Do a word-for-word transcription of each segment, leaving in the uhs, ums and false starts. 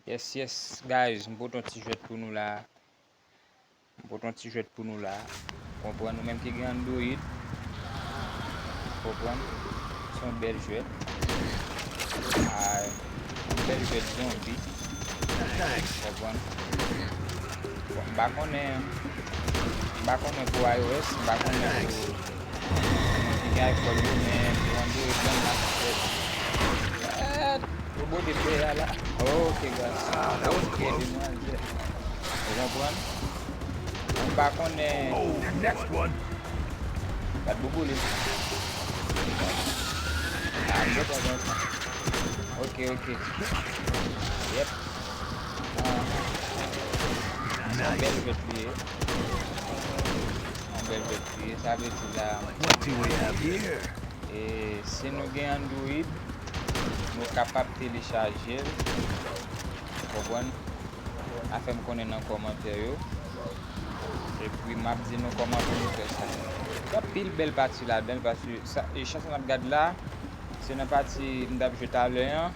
Yes, yes, guys, m pote yon ti jwèt pou nou la. M pote yon ti jwèt pou nou la. Konprann, nou menm ki gen Android. Konprann? Se yon bèl jwèt. Ah, yon bèl jwèt zonbi. Konprann? Bon, m pa konnen, m pa konnen pou iOS, m pa konnen pou moun ki gen iPhone yo, men pou Android, menm la, se fèt. What? Ou bote pè a la? Ok, guys. Ok, demwazèl. Ou konprann? Mwen pa konnen. Oh, next one. Bat boubou li. Ah, m kontan konsa. Ok, ok. Yep. Ah. Se yon bèl jwèt li ye. Se yon bèl jwèt li ye. Sa vle di la, what do we have here? E si nou gen Android, nou kapab telechaje l. Ou konprann? A fè m konnen nan kòmantè yo. Epi m ap di nou kòman pou nou fè sa. Gen anpil bèl pati ladan l, paske sa, e chanson n ap gad la, se nan pati m t ap jwe talè an.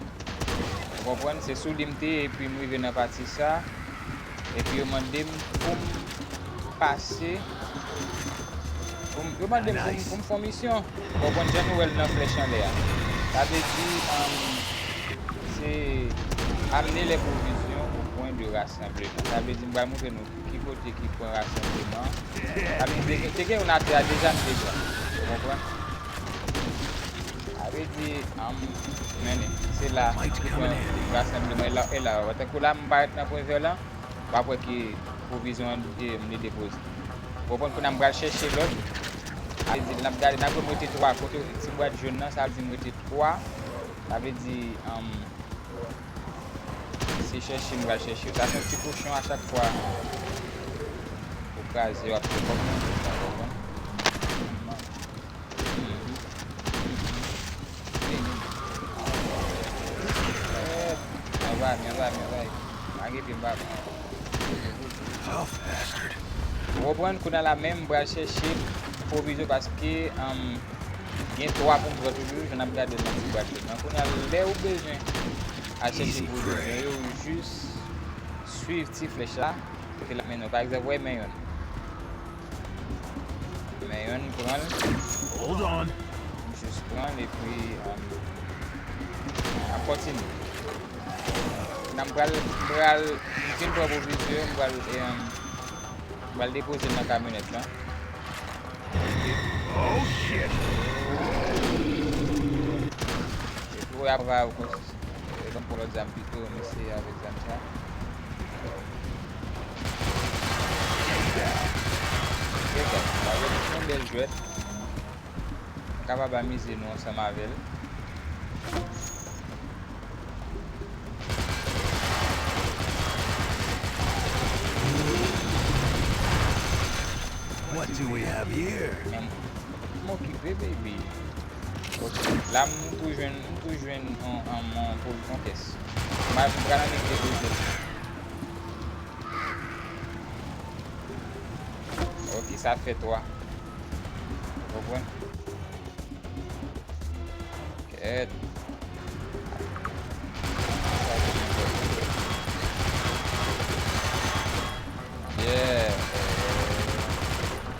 Ou konprann? Se sou li m te ye, epi m rive nan pati sa. Epi yo mande m pou m pase, pou m, yo mande m pou m, pou m fè yon misyon. Ou konprann jan nou wè l nan flèch anlè a. Sa vle di, um, se amener les provisions au point de rassemblement. Sa vle di, m pral montre nou ki kote ki pwen rasanbleman. Sa vle di, te gen, te gen youn atè a deja, m te pran. Ou konprann? Sa vle di, um, men se la ki pwen rasanbleman. E la, e la, tankou la, m parèt nan pwen vè lan. W ap wè ki pwovizyon an, e, m li depoze. Ou konprann, kounye a m pral chèche lòt. Sa vle di, n ap gade, n ap wè m rete twa. Kote ti bwat jòn nan, sa vle di m rete twa. Sa vle di, um, se chèche m pral chèche yo. Sa se yon ti kochon a chak fwa. Ou kraze, w ap fè kòb nan sa, w konprann? Mèt, mèt, mèt. Mèt, mèt, mèt. Ou konprann, kounye a la menm, m pral chèche pwovizyon paske, um, gen twa pou m pran toujou, jan n ap gade nan ti bwat yo. Men kounye a, lè ou bezwen al chèche pwovizyon yo, ou jis swiv ti flèch la. Ki la mennen w. Pa egzanp, wè men yonn. Men yonn, pran l. Hold on. Jis pran l epi, um, n ap kontinye. N ap pral, pral, m fin pran pwovizyon, m pral, e, um, m pral depoze l nan kamyonèt lan. Oh, shit! Epi, wè, apre, ou kontinye. Ban m pran lòt zam pito, m eseye avèk zam sa. Ok, guys, sa vle di se yon bèl jwèt. Nou kapab amize nou ansanm avè l. What do we have here? Men, m okipe, baby. Ok. La, m tou jwenn, m tou jwenn yon, yon, yon, yon kès. M a, m pral annik depoze. Ok, sa fè twa. Ou konprann? Kèt. Yeah.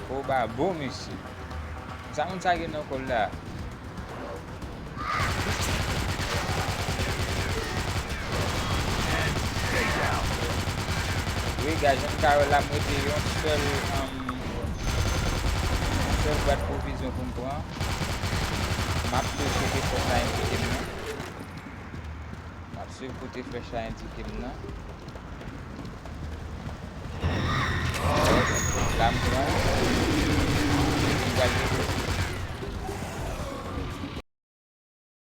Koba bon, mesye. Sa moun sa gen nan kò l la? Wi, guys, jan n ka wè la, m rete yon sèl, um, yon sèl bwat pwovizyon pou m pran. M ap swiv kote flèch la endike m nan. M ap swiv kote flèch la endike m nan. La m pran. M pral depoze.